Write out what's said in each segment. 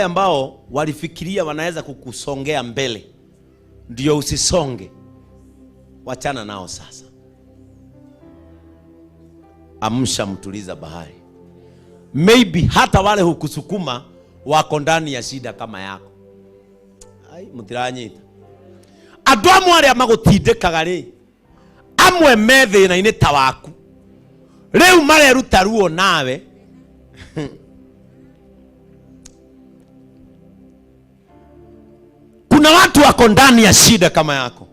Ambao walifikiria wanaweza kukusongea mbele ndio usisonge, wachana nao sasa. Amsha mtuliza bahari. Maybe hata wale hukusukuma wako ndani ya shida kama yako. Ai, mutiranyita. Andũ amwe arĩa magũtindĩkaga rĩ, amwe me thĩna-inĩ ta waku, rĩu mareruta ruo nawe. Kuna watu wako ndani ya shida kama yako,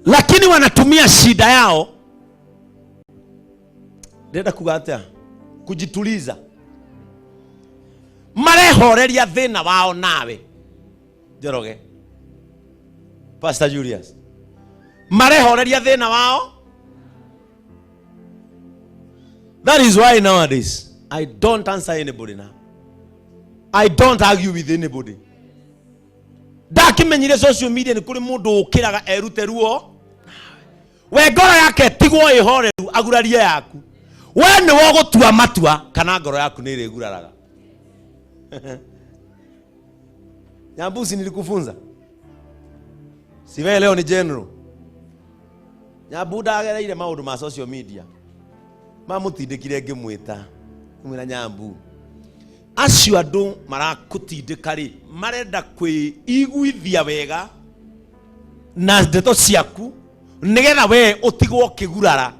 lakini wanatumia shida yao, ndĩrenda kuga atĩa, kujituliza, marehoreria thĩna wao nawe. Njoroge, Pastor Julius, marehoreria thĩna wao. That is why nowadays I don't answer anybody now. I don't argue with anybody. Ndakimenyire social media nĩ kũrĩ mũndũ ũkĩraga erute ruo, we ngoro yake tigwo ĩhoreru agurarie yaku. We nĩwe ũgũtua matua kana ngoro yaku nĩ ĩrĩguraraga. Nyambusi, nilikufunza si wewe leo ni general. Nyambu ndagereire maũndũ ma social media mamũtindĩkire, ngĩmwĩta ngĩmwĩra, "Nyambu, acio andũ marakũtindĩka rĩ, marenda kwĩiguithia wega na ndeto ciaku nĩgetha we ũtigwo ũkĩgurara,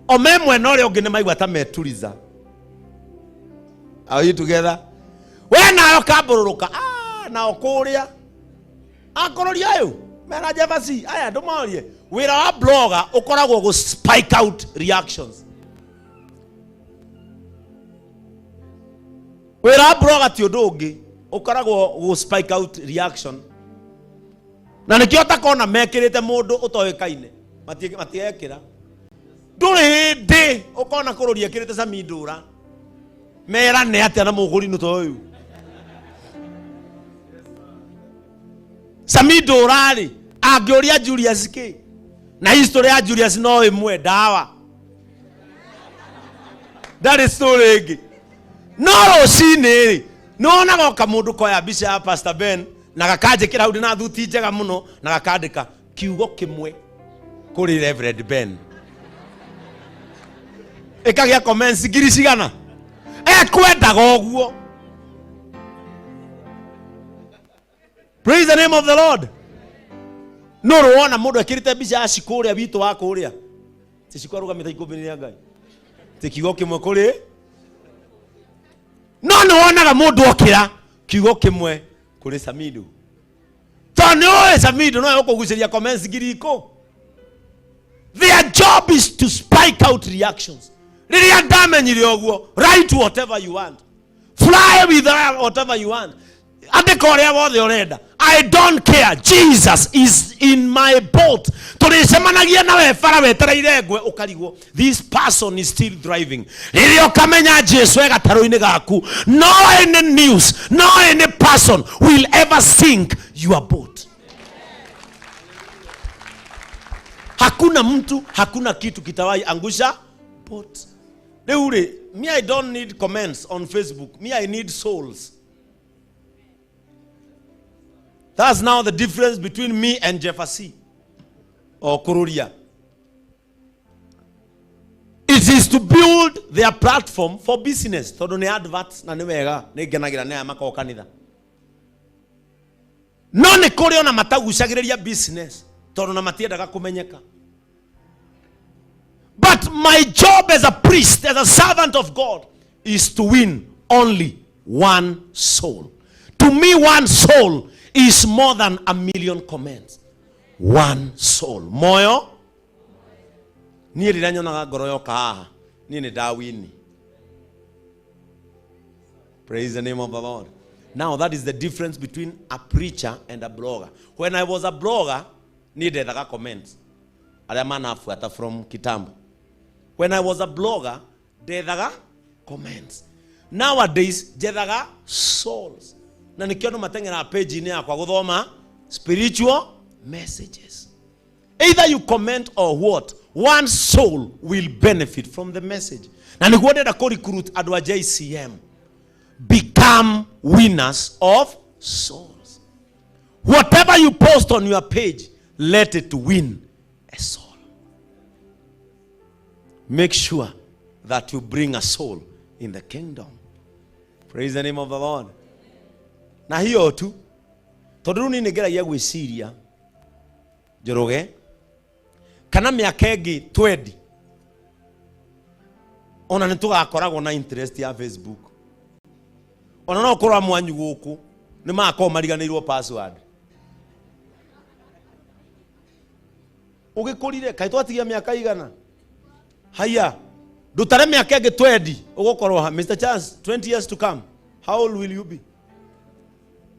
o me mwena ũrĩa ũngĩ nĩ maigua ta meturiza." Are you together? We nayo kambũrũrũka, ah, nao kũrĩa akũrũria ũyũ mena jealousy aya ndũmorie. Wĩra wa blogger ũkoragwo gũ spike out reactions. Wĩra wa blogger ti ũndũ ũngĩ, ũkoragwo gũ spike out reaction, na nĩkĩo ũtakona mekĩrĩte mũndũ ũtoĩkaine. Matirekĩra. Ndũrĩ hĩndĩ ũkona kũrũria ekĩrĩte Sami Ndũra merane atĩa na mũgũri ta ũyũ. Sami Ndũra rĩ, angĩũria Julius kĩ na history ya Julius no ĩmwe, ndawa ndarĩ story ĩngĩ. No rũcinĩ rĩ, nĩwonaga oka mũndũ koya mbica ya Pastor Ben na gakanjĩkĩra hau ndĩ na thuti njega mũno na gakandĩka kiugo kĩmwe kũrĩ Reverend Ben, ĩkagĩa comments ngiri cigana. Ekwendaga ũguo. Praise the name of the Lord. No rwona mũndũ ekĩrĩte mbica ya cikũ ũrĩa witũ wa kũrĩa ti cikũ arũgamĩte ikũmbĩ-inĩ rĩa Ngai, ti kiugo kĩmwe kũrĩ, no nĩ wonaga mũndũ okĩra kiugo kĩmwe kũrĩ Samido, tondũ nĩ ũĩ Samido no ũkũgucĩria comments 10,000. Their job is to spike out reactions. Rĩrĩa ndamenyire ũguo, write whatever you want, fly with whatever you want, andĩka ũrĩa wothe ũrenda, I don't care. Jesus is in my boat. Tũrĩcemanagia nawe bara wetereire ngwe ũkarigwo, this person is still driving. Rĩrĩa ũkamenya Jesu e gatarũ-inĩ gaku, no any news, no any person will ever sink your boat. Hakuna mtu, hakuna kitu kitawahi angusha boat. Rĩu rĩ, me, I don't need comments on Facebook. Me, I need souls. That's now the difference between me and Jefferson or Kururia. It is to build their platform for business, tondũ nĩ adverts na nĩ wega, nĩ ngenagĩra nĩ aya makoragwo kanitha, no nĩ kũrĩ ona matagucagĩrĩria business tondũ na matiendaga kũmenyeka. But my job as a priest, as a servant of God, is to win only one soul. To me, one soul is more than a million comments. One soul, moyo niĩ rĩrĩa nyonaga ngoro yoka haha, niĩ nĩ ndawini. Praise the name of the Lord. Now that is the difference between a preacher and a blogger. When I was a blogger, niĩ ndethaga comments. Arĩa manabuata from kitambo, when I was a blogger, ndethaga comments. Nowadays njethaga souls, na nĩkĩo andũ mateng'eraga page-inĩ yakwa gũthoma spiritual messages. Either you comment or what, one soul will benefit from the message. Na nĩguo ndĩrenda kũ recruit andũ a JCM. Become winners of souls. Whatever you post on your page, let it win a soul. Make sure that you bring a soul in the kingdom. Praise the name of the Lord. Na hiyo tu, tondũ rĩu niĩ nĩngeragia gwĩciria, Njoroge, kana mĩaka ĩngĩ twendi ona nĩ tũgakoragwo na interest ya Facebook. Ona no korwo mwanyu gũkũ nĩ magakorwo mariganĩirwo password. Ũgĩkũrire kaĩ twatigia mĩaka igana haya, ndutare mĩaka ĩngĩ twendi ũgũkorwo ha. Mr Charles, 20 years to come, how old will you be?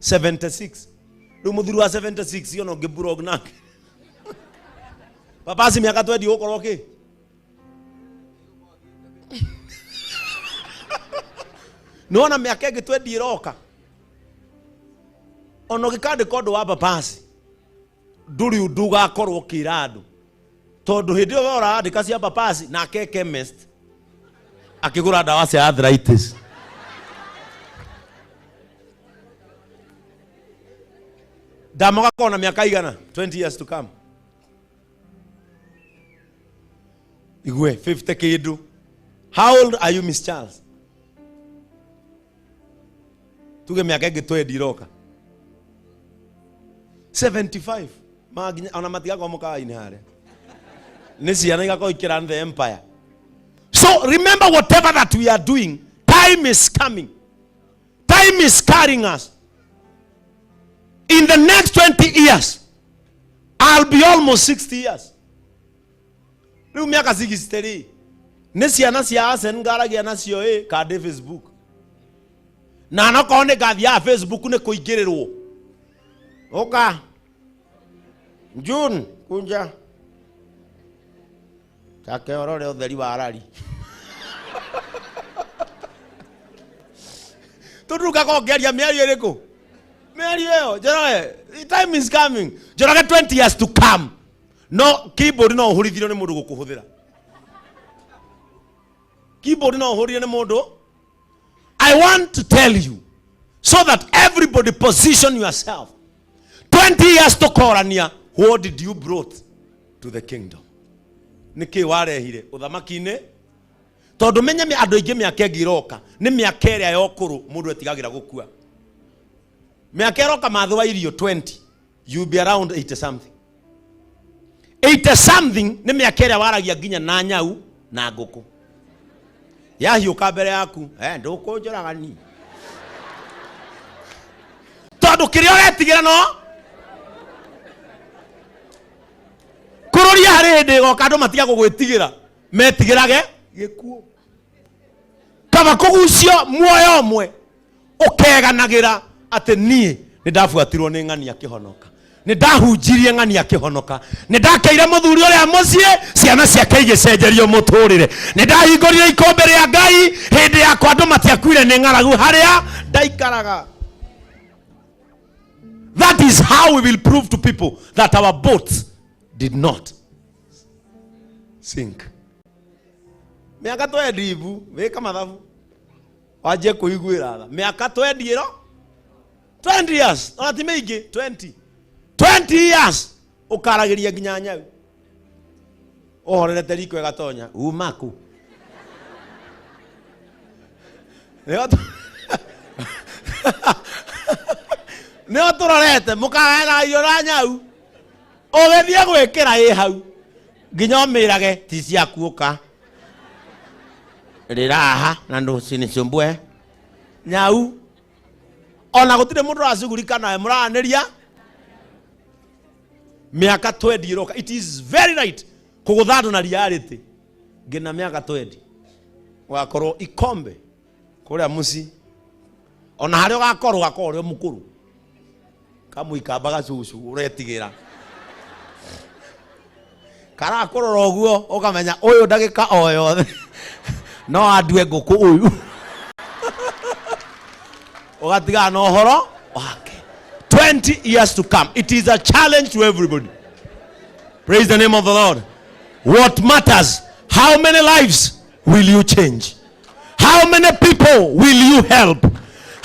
76. Rĩu mũthuri wa 76 ona ũngĩ nake papasi mĩaka twendi ũgũkorwo kĩ? Nĩwona mĩaka ĩngĩ twendi ĩroka, ona ũgĩkandĩka ũndũ wa papasi ndũrĩ ũndũ ũgakorwo ũkĩra andũ, tondũ hĩndĩ ĩyo we ũrandĩka cia papasi nake chemist akĩgũra ndawa cia arthritis. Ndamogakorwo na mĩaka igana 20 years to come, igue 50 kĩndũ. How old are you, Miss Charles? Tuge mĩaka ĩngĩ twendi iroka, 75. Manginya ona matigakorwo mũkawa-inĩ harĩa, nĩ ciana igakorwo ikĩrun the empire. So remember, whatever that we are doing, time is coming, time is carrying us. In the next 20 years I'll be almost 60 years. Rĩu mĩaka 60 rĩ, nĩ ciana cia Asen ngaragia nacio ĩ kandĩ Facebook, na nokorwo nĩ ngathiaga Facebook nĩ kũingĩrĩrwo ũka June kunja take ũrore ũtheri wa rari, tondũ ngakorwo ngĩaria mĩario ĩrĩkũ? Mĩario ĩyo, Njoroge, time is coming. Njoroge, 20 years to come, no keyboard no ũhũrithirio nĩ mũndũ gũkũhũthĩra keyboard, no ũhũrire nĩ mũndũ. I want to tell you so that everybody position yourself. 20 years tũkorania, what did you brought to the kingdom? Nĩ kĩ warehire ũthamaki-inĩ? Tondũ menye andũ aingĩ, mĩaka ĩngĩ ĩroka nĩ mĩaka ĩrĩa ya ũkũrũ mũndũ etigagĩra gũkua. Mĩaka ĩroka mathĩ wa irio 20, you be around 80 something. 80 something nĩ mĩaka ĩrĩa waragia nginya na nyau na ngũkũ yahiũka mbere yaku, eh, ndũkũnjũraga ni tondũ kĩrĩa ũretigĩra no kũrũria. Harĩ hĩndĩ ĩgoka andũ matiga gũgwĩtigĩra, metigĩrage gĩkuũ. Kaba kũgucio muoyo ũmwe ũkeganagĩra atĩ niĩ nĩ ndabuatirwo nĩ ng'ania kĩhonoka, nĩ ndahunjirie ng'ania kĩhonoka, nĩ ndakeire mũthuri ũrĩa mũciĩ, ciana ciake igĩcenjerio mũtũrĩre, nĩ ndahingũrire ikũmbĩ rĩa Ngai hĩndĩ yakwa, andũ matiakuire nĩ ng'aragu harĩa ndaikaraga. That is how we will prove to people that our boats did not sink. Mĩaka twendi ibu wĩka mathabu wanjie kũiguĩra tha. Mĩaka twendi ĩro, 20 years, ona ti mĩingĩ, 20, 20 years, ũkaragĩria nginya nyau ũhorerete riko ĩgatonya uma kũ. Nĩo tũrorete mũkagaĩra irio na nyau, ũgĩthiĩ gwĩkĩra ĩ hau nginya ũmĩrage ti ciaku, ũka rĩraha na ndũcinisumbue nyau, ona gũtirĩ mũndũ ũracugurika nawe mũraranĩria. Mĩaka twendi ĩroka, it is very right kũgũtha andũ na reality. Ngina mĩaka twendi ũgakorwo ikombe kũrĩa mũciĩ, ona harĩa ũgakorwo ũgakorwo ũrĩ o mũkũrũ kamũikamba gacucu ũretigĩra karakũrora ũguo, ũkamenya ũyũ ndagĩka o yothe no andue ngũkũ ũyũ, ũgatigana na ũhoro wake. 20 years to come, it is a challenge to everybody. Praise the name of the Lord. What matters, how many lives will you change? How many people will you help?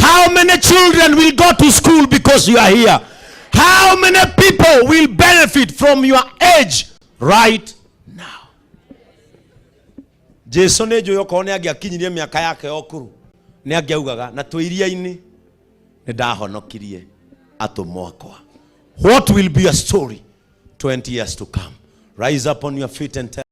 How many children will go to school because you are here? How many people will benefit from your age right now? Jesu nĩ njũĩ okorwo nĩ angĩakinyirie mĩaka yake ya ũkũrũ, nĩ angĩaugaga na twĩ iria-inĩ nĩ ndahonokirie atũmwo akwa. What will be your story 20 years to come? Rise up on your feet and tell